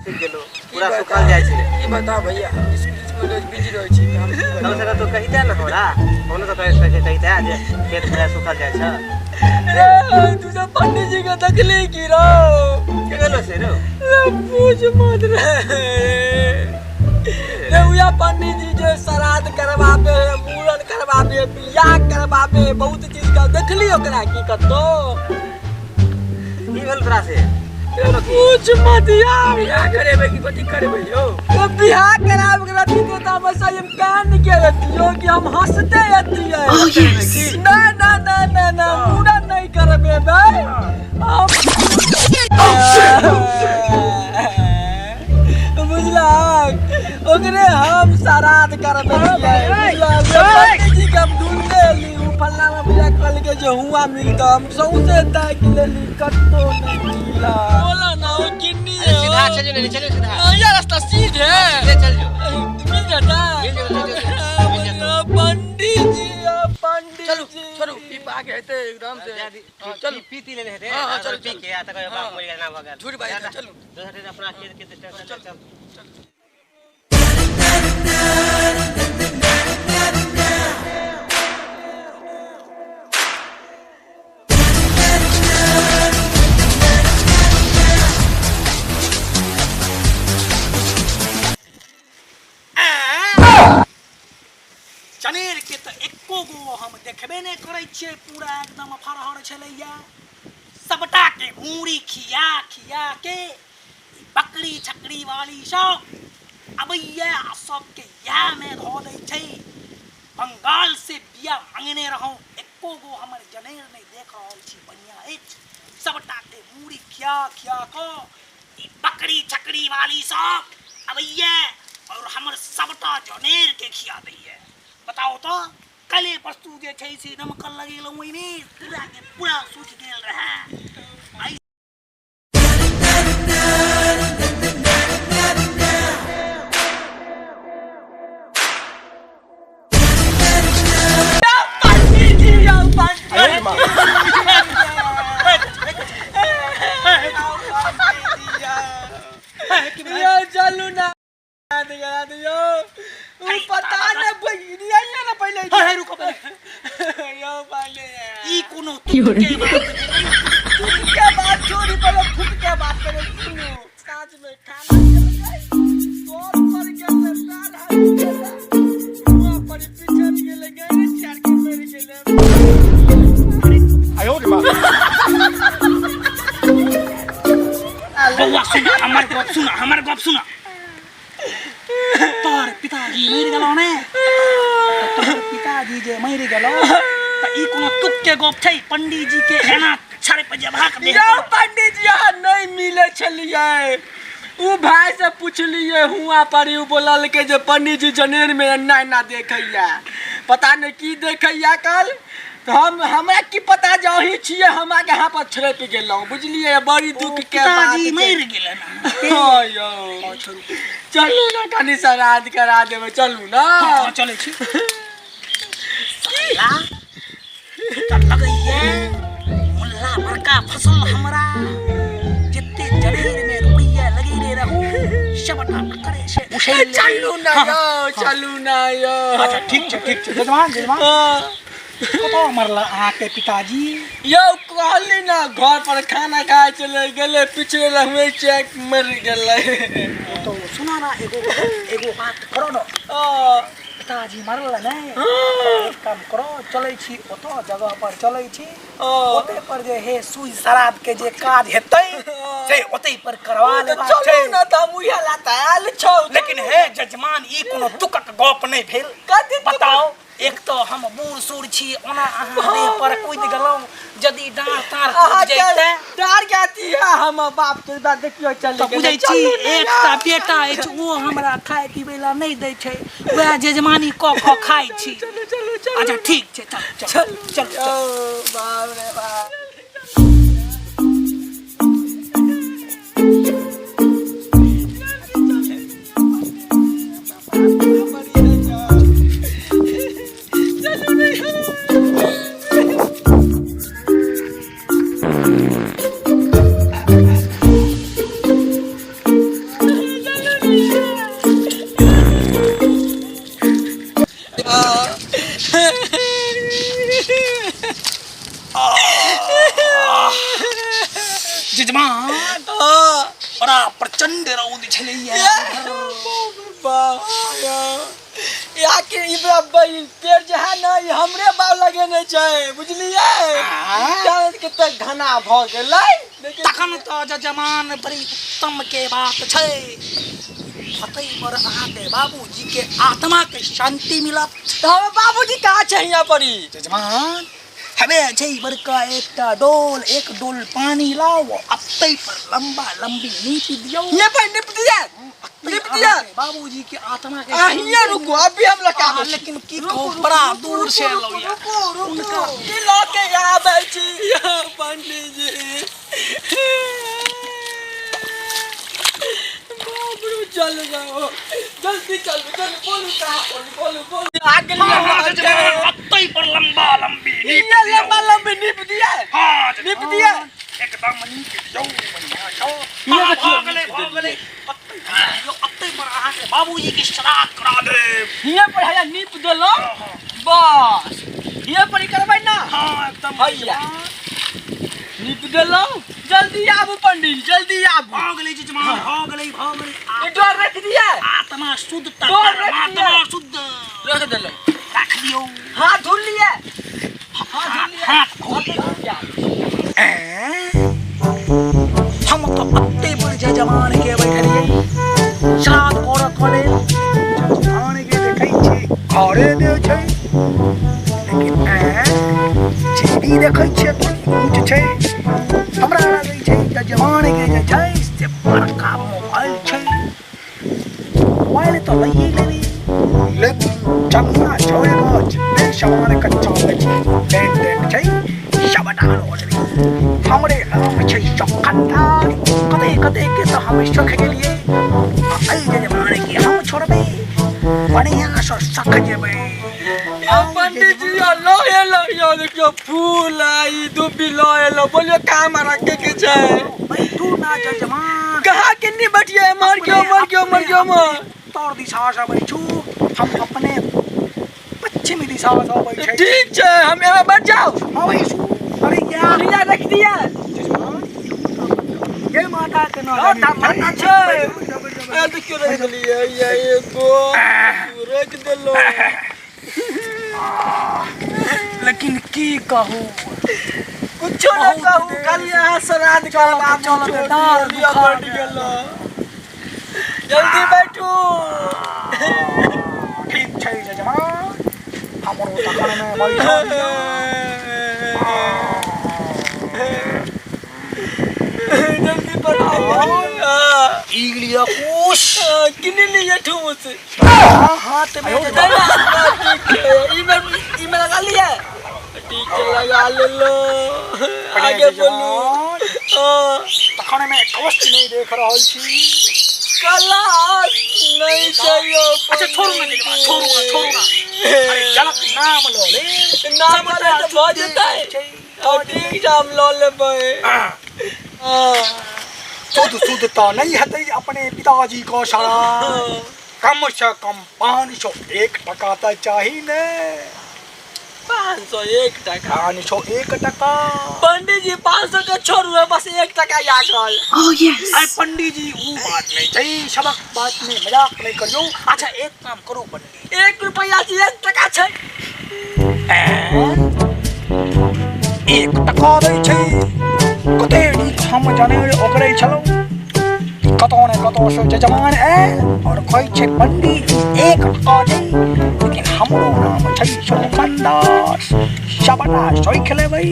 सुखि गेलो पूरा सुखल जाइ छै। की बताउ भैया, हम स्कूल स्कूल रोज बिजी रहै छी तऽ हम की कम बताउ? से कम तो कहिते ने हमरा, कोनो तऽ कहि सकै कहिते जे खेत पूरा सुखल जाइ छै। रे, तू सब पंडित जी के देखली की रौ? के गेलो से रौ? रे पूछ मत रे। रे उया पंडित जी जे श्राद्ध करवाबे है, मूड़न करवाबे है, बियाह करवाबे है, बहुत चीज का देखली ओकरा की कतौ? की भेल तोरा से? पूछ मत यार। बियाह करेबै कि कथी करेबै यौ? तो बियाह कराबे के रहती तो हम सही हम कान के रहतियो कि हम हंसते रहतियै। Oh, yes. ना ना ना ना ना, मूड़न नहीं करबे भाई हम, बुझलक? ओकरे हम श्राद्ध करबे छियै, बुझलक? पंडित जी के हम ढूंढने एली, उ फल्ला में भैया कहलकै जे हुआ मिलतौ, हम सौंसे ताकि लेली, कतौ नहीं मिला। बोला ना वो किन्नी है। सीधा चलियो ने, चलियो सीधा। ये रास्ता सीधे सीधे चल जो। मिल जाता। मिल जेतौ, चल जो, मिल जेतौ। पंडित जी, पंडित चलू जी। छोड़ू, पी पा के हेतै एकदम से। हाँ, चलू। पी ती लेने हेतै। हाँ, हाँ, चलू, पी के आ तकर बाप मरि गेल ना भऽ गेल। झूठ बाजै छै, चलू। दोसर दिन अपना खेत के चल चल चल। चनेर के तऽ एको गो हम देखबे नहि करै छियै, पूरा एकदम फरहर छलैया। सबटा के मूड़ी खिया खिया के ई बकरी छकरी वाली सब अबैया आ सबके इएह मे धऽ दै छै। बंगाल से बिया मंगने रहौं, एको गो हमर जनेर नहि देख रहल छी बढ़िया अछि। सबटा के मूड़ी खिया खिया कऽ ई बकरी छकरी वाली सब अबैया और हमर सबटा जनेर के खिया दैया। बताओ तऽ, कले वस्तु जे छै से नमकल लगेलहुँ ओहिमे, पूरा के पूरा सूखि गेल रहए। पंडित जी यौ, पंडित जी यौ, चलू ना करा दियौ। उ पता नै बहिनी आइए ना पहिले। हे, रुको पहिले। यौ पहिले ई कोनो तुक के बात भेलै? थूक के बात छोड़ी, पहिले थूक के बात करे सुनू। साँझ में खाना खेलकै, तोर पर गेलै, पैर हाथ गेलै, हुआं पर पिछड़ गेलै, गैरे चार के मरि गेलै। बौआ सुन, हमर गप सुन, हमर गप सुन। तोहर पिताजी मरि गेलौ ने? तऽ तोहर पिताजी जे मरि गेलौ तऽ ई कोनो तुक के गप छै पंडीजी जी के एना छड़प जेबाक देह यौ पर? पंडित जी, अहाँ नहीं मिले छलियै। उ भाई से पुछलियै हुआं पर, उ बोललकै जे पंडित जी जनेर में एना एना देखैया, पता नहीं की देखैया कल। तऽ हम हमरा की पता जे अहीं छियै, हम आके अहाँ पर छड़पि गेलहुँ, बुझलियै? बड़ी दुख के बात पिताजी छै। मरि गेलन अहाँके? हँ यौ, चलू ने कनि श्राद्ध करा देबै, चलू ने। हँ, चलै छी। साला तऽ लगैया मुल्ला बड़का फसल हमरा। जते जनेर में रुपैया लगेने रहू सबटा करे से उसैल। चलू ने यौ, चलू ने यौ। अच्छा ठीक छै, ठीक छै जजमान, जजमान। हँ। कतऽ मरल अहाँके पिताजी? यौ कहली ने, घर पर खाना खाय चले गेलै, पिछले रहबै चेक मरि गेलै। तो सुना ना, एगो एगो बात करो न। हँ। पिताजी मरल ने? हँ। एक काम करो, चलै छी ओतऽ जगह पर चलै छी। हँ। ओतै पर जे हे सुई श्राद्ध के जे काज हेतै से ओतै पर करवा तऽ लेबाक चलू छै। ने, तऽ हम उएह ला तऽ आयल छौ। लेकिन हे जजमान, ई कोनो तुकक गप नहि भेल। कथी तुकक? बताओ, एक तऽ हम बूढ़ सूढ़ छी, ओना अहाँ देह पर कूदि गेलहुँ, यदि डाँड़ ताँड़ अहाँ टूटि जैतै? डार के अथी है, हम बाप के बात देखियो चल तऽ बुझै छी, एकटा बेटा अछि, ओ हमरा खाय पीबै लए नहि दै छै, वएह जजमानी कऽ कऽ खाइ छी। चलू चलू चलू। अच्छा ठीक छै, चल चल चल चल। ओ बाप रे बाप। प्रचंड रौद छलैया। यहाँ के ई बड़ा पेड़ जे है ना, ई हमरे बाल लगेने छै, बुझलियै? कते घना भऽ गेलै। तखन तऽ जजमान बड़ी उत्तम के बात छै। फतै पर अहाँके बाबूजी के आत्मा के शांति मिलत। तऽ हमर बाबूजी कहाँ छै हियाँ परी? जजमान हमे छै बड़का एकटा डोल, एक डोल पानी लाओ, अत्तै पर लंबा लंबी नीप दियौ। हियाँ पर नीप दिया, नीप दिया बाबूजी के आत्मा के। आ हियाँ रुकू, अभी हम लगा आ, लेकिन की कहू, बड़ा दूर से एलौ या। रुकू रुकू, की लऽ के आबै छी पंडीजी? बाप रे, चल जाओ जल्दी, चलू चलू, बोलू कहाँ, बोलू बोलू बोलू, आ गेलियै। अत्तै पर लंबा लंबी नीप हियाँ लंबा लंबी नीप दिया? हाँ। नीप दिया। एकदम नीप दियौ, बढ़िआँ छौ। हियाँ हाँ, देखियौ, भऽ गेलै, भऽ गेलै। अत्तै दियौ, अत्तै पर अहाँके बाबूजी के श्राद्ध करा देब। हियाँ पर हैया नीप देलहुँ, बस हियाँ पर ई करबै ना? हाँ, एकदम। हैया नीप देलहुँ, जल्दी आबू पंडीजी, जल्दी आबू। भऽ गेलै जजमान, भऽ गेलै, भऽ गेलै। ई डोर रख दिया? आत्मा शुद्ध तऽ डोर रख परमात्मा दिया। शुद्ध। रख देलहुँ। रख दियौ। हाथ धुल लिए? हाथ धुल लिए? हाथ धो लिअ। ऐं? हम तऽ अत्ते पर जजमान के बैठलियै श्राद्ध करऽ के लेल। जजमान के देखै छी घरे नै छै, लेकिन ऐं छेदी देखै छियै बड़ ऊँच छै। हमरा लागै छै जजमान के जे छै से बड़का मोबाइल छै। मोबाइल तऽ लैए लेबै, लेकिन चंगा छौ एगो जितने सामान कच्चा छै, टेंट टेंट छै, सबटा लऽ लेबै। हमरे नाम छै चौखंडार। कते कते के तऽ हम सख गेलियै, आ एहि जजमान के हम छोड़बै? बढ़िआँसँ सख जेबै। यौ पंडीजी, यौ लऽ एलहुँ यौ, देखियौ फूल आ ई दुबी लऽ एलहुँ। बोलियौ कहाँ रखे के छै? बैठू ना जजमान। कहाँ केने बैठिए? मर गयो, मर गयो, मर गयो, मर। उत्तर दिशासँ बैठू, हम अपने पश्चिमी दिशासँ बैठै छी। ठीक छै, हम एमे बैठ जाउ? हाँ, बैसू। अरे यार, हियाँ रख दिया। जय माता के नाम। हाँ, माता छै। आ देखियौ, रख देलियै, ये एगो रख देलहुँ। लेकिन की कहू, कुछो नहि बहुत कहू, देर खाली अहाँ श्राद्ध करबा चलत छोड़ि डाँर दिअ, दुखा बैठ गेल। गेलहुँ, जल्दी बैठू। ठीक छै जजमान, हमरो तखन मे बैठल दिअ। जल्दी बढ़ाओ। ई लिअ कुश। किने लिए ठूस? हाथ में ठीक है, ई में, ई में लगा लिया? ठीक है, लगा ले लो, आगे बोलू। हाँ, तखन मे कवच नहि देख रहल छी। कलाश नहीं चाहिए। अच्छा छोड़ू ना जजमान, छोड़ू ना, छोड़ू ना। अरे जलक नाम लऽ ले। नाम वाला तऽ भऽ जेतै। हाँ, ठीक छै, हम लऽ लेबै। हाँ। शुद्ध शुद्ध तऽ नहि हेतै अपने पिताजी को श्राद्ध। कम से कम 501 टका तऽ चाही ने। 501 टका? 501 टका। पंडीजी, 500 के छोड़ू, बस 1 टका याकल। अरे पंडीजी, ऊ बात नहि छै, सबक बात में मजाक नहि करियौ। अच्छा एक काम करू पंडी। 1 रुपया से 1 टका छै। 1 टका दै छै? कते नीक। हम जाने ओकरे छलहुँ, कतौ ने कतौ से जजमान आयल और कहै छै पंडीजी 1 टका दै। लेकिन हमरो नाम छै शोभन दास, सबटा सोखि लेबै।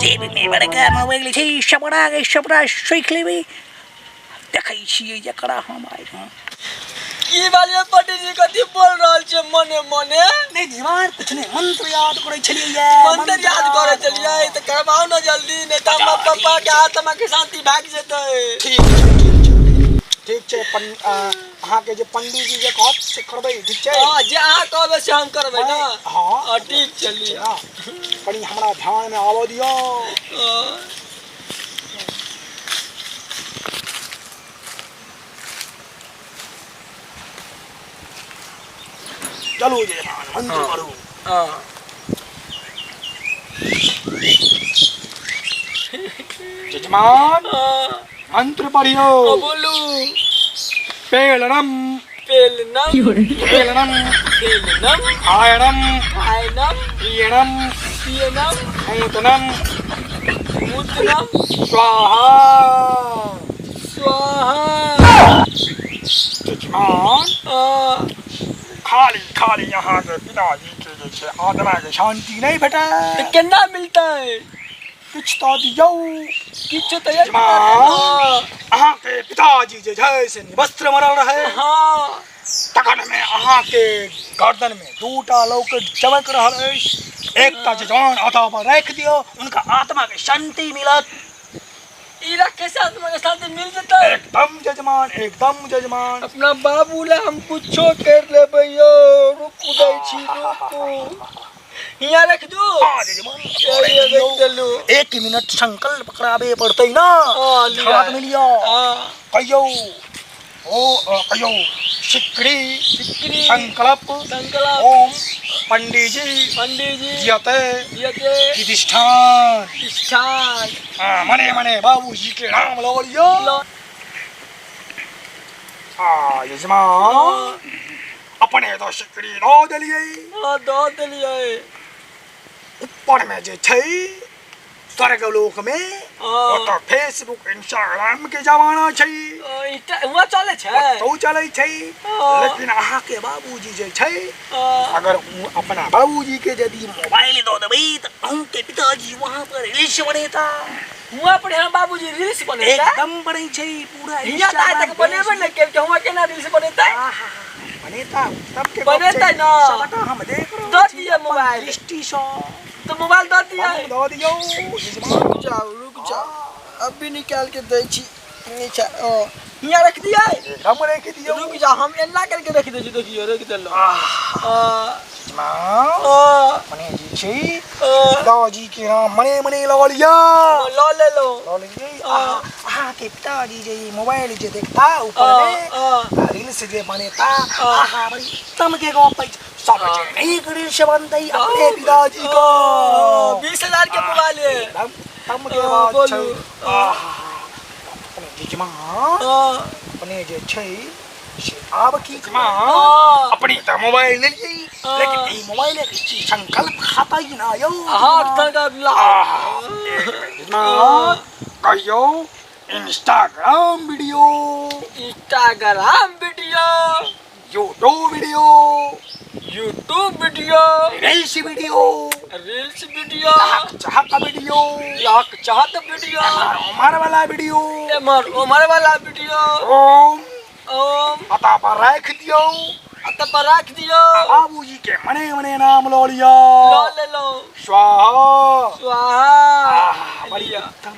जेबमे बड़का मोबाइल छै, सबटा के सबटा सोखि लेबै। देखै छियै जकरा हम आइ। की बालिए पंडीजी, कथी बोल रहल छियै मने मने? नहि जजमान, कुछ नहि, मंत्र याद करै छलियै। मंत्र याद करै छलियै तऽ करबाउ ने जल्दी, नहि तऽ हमर पप्पा के आत्मा के शांति भागि जेतै। ठीक छै, ठीक छै, ठीक छै। अहाँके जे पंडीजी जे कहत से करबै, ठीक छै? हँ, जे अहाँ कहबै से हम करबै ने। हाँ। हँ, ठीक चलिए। हँ, कनि हमरा ध्यानमे आबऽ दियौ। हँ। चलू जजमान, मंत्र करू। हँ। जजमान। हँ। मंत्र पढ़ियो। बोलू। पेलनम पेलनम पेलनम पेलनम आयनम आयनम प्रियणम पियनम नूतनम नूतनम स्वाहा स्वाहा। जजमान खाली खाली यहाँ के पिताजी के जे छै आत्मा के शांति नहीं भेटै। केना मिलतै? किछु तऽ दियौ। किछु तऽ जजमान अहाँ के पिताजी जे छै से निवस्त्र मरल रहे। हाँ। तखन में अहाँ के गर्दन में दूटा लौकेट चमक रहल अछि। एकटा जजमान अतः पर राखि दियौ, उनका आत्मा के शांति मिलत। ई रखे से आत्मा के शांति मिल जेतै। एकदम जजमान, एकदम जजमान। अपना बाबू ला हम कुछो कर लेबै यौ। रुकू दै छी, रुकू। हियाँ रख दू। हाँ जजमान, चलिए, रख देलू। एक मिनट संकल्प कराबे पड़तै ना। हाँ, लिया। हाथ में लिया। हाँ। कहियौ ओ कहियौ सिकड़ी सिकड़ी संकल्प संकल्प ओम पंडीजी पंडीजी जियते जियते प्रतिष्ठान प्रतिष्ठान। हाँ, मने मने बाबूजी के नाम लो लियो। हाँ यजमान, अपने तो सिकड़ी दऽ देलियै। हाँ दऽ देलियै। ऊपर में जे छै स्वर्ग लोक में ओतऽ फेसबुक इंस्टाग्राम के जमाना छै। हुआँ चलै छै, ओतौ चलै छै। लेकिन अहाँ के बाबूजी जे छै, अगर उ अपना बाबूजी के यदि मोबाइल दऽ देबै तऽ अहूँ के पिताजी वहाँ पर रील्स बनेता। हुआँ पर हम बाबूजी रील्स बनेता। एकदम बनै छै पूरा। हियाँ तऽ आइ तक बनेबे नहि केलकै, हुआँ केना रील्स बनेतै? बनेता, सबके बनेतै ना। सबटा हम देख रहल दऽ छी दिअ मोबाइल। दृष्टिसँ। तो मोबाइल दऽ दिअ। दऽ दियौ। रुक जाओ, रुक जाओ, अभी निकाल के दै छी नीचा। हियाँ रख दियै। एकदम रख दियौ। रुक जाओ, हम एना करके रख दै छी। देखियौ, रख देलहुँ। मने जी छै पिताजी के नाम मने मने लऽ लिअ। लऽ लेलहुँ, लऽ लेलियै। अहाँ के पिताजी जे ई मोबाइल जे देखता ऊपर में रील्स जे बनेता, आहा बड़ी उत्तम के गप अछि। सब जे नीक रील्स बनतै अपने पिताजी के। 20,000 के मोबाइल है। एकदम उत्तम के बात छै। अपने जजमान, अपने जे छै से आब की अपने तऽ मोबाइल लेलियै, लेकिन ई मोबाइल के संकल्प खाता ही ना यौ। हाँ संकल्प ला। कहियौ Instagram video, Instagram video, YouTube video, YouTube video, reels video, reels video, चाहत वीडियो, लाख चाहत वीडियो, उमर वाला वीडियो, एमर उमर वाला वीडियो। ओम ओम अता पर राख दियौ। अता पर राख दियौ। बाबूजी के मने मने नाम लऽ लिअ। लऽ लेलहुँ। स्वाहा स्वाहा। बड़ी उत्तम।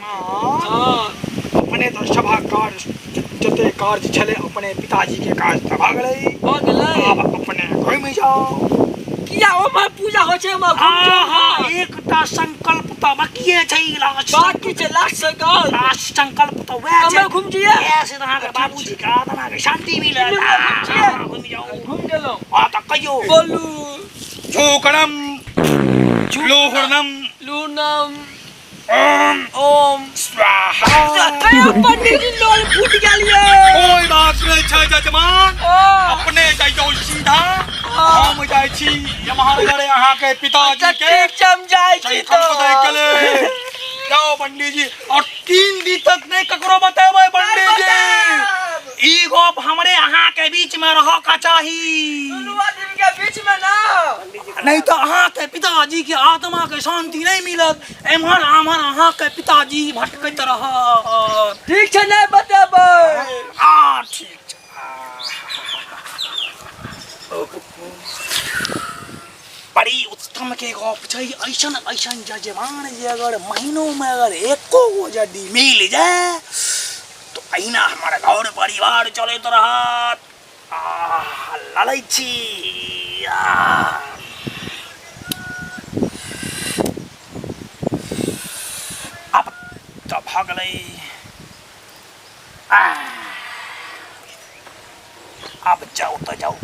अपने तऽ सभा कार्य जते कार्य छलै अपने पिताजी के काज तऽ भऽ गेलै, भऽ गेलै। आब अपने घुमि जाउ। किया ओमे पूजा होइ छै? एकटा संकल्प तऽ बाकिए छै। लास्ट बाकी छै, लास्ट संकल्प। लास्ट संकल्प तऽ वएह छै। घुम जियै। से अहाँके बाबूजी के आत्मा के शांति मिलत। घुमि जाउ। घुम गेलहुँ। आ तऽ कहियौ। बोलू। झोकणम लोहणम लूनम ओम ओम स्वाहा। पंडीजी लोल फूट गेलियै। कोई बात नहीं छै जजमान, अपने जइयौ सीधा, हम जाइ छी यमहर अहाँ के पिताजी के। ठीक छै, हम जाइ छी तऽ। जाओ पंडीजी, और 3 दिन तक नहीं ककरो बतेबै पंडीजी। ई गप हमरे अहाँ के बीच में रह के चाही। दुनू आदमी के बीच में ना, नहीं तो अहाँ के पिताजी के आत्मा के शांति नहीं मिलत। एम्हर आम्हर अहाँ के पिताजी भटकैत रहत। ठीक छै, नहीं बतेबै। आ ठीक छै। बड़ी उत्तम के गप छै। ऐसन ऐसन जजमान जे अगर महीनों में अगर एको गो यदि मिल जाए तो अहिना हमर घर परिवार चलैत रहत। आ ललै छी। आब तऽ भऽ गेलै। आब जाउ तऽ जाउ।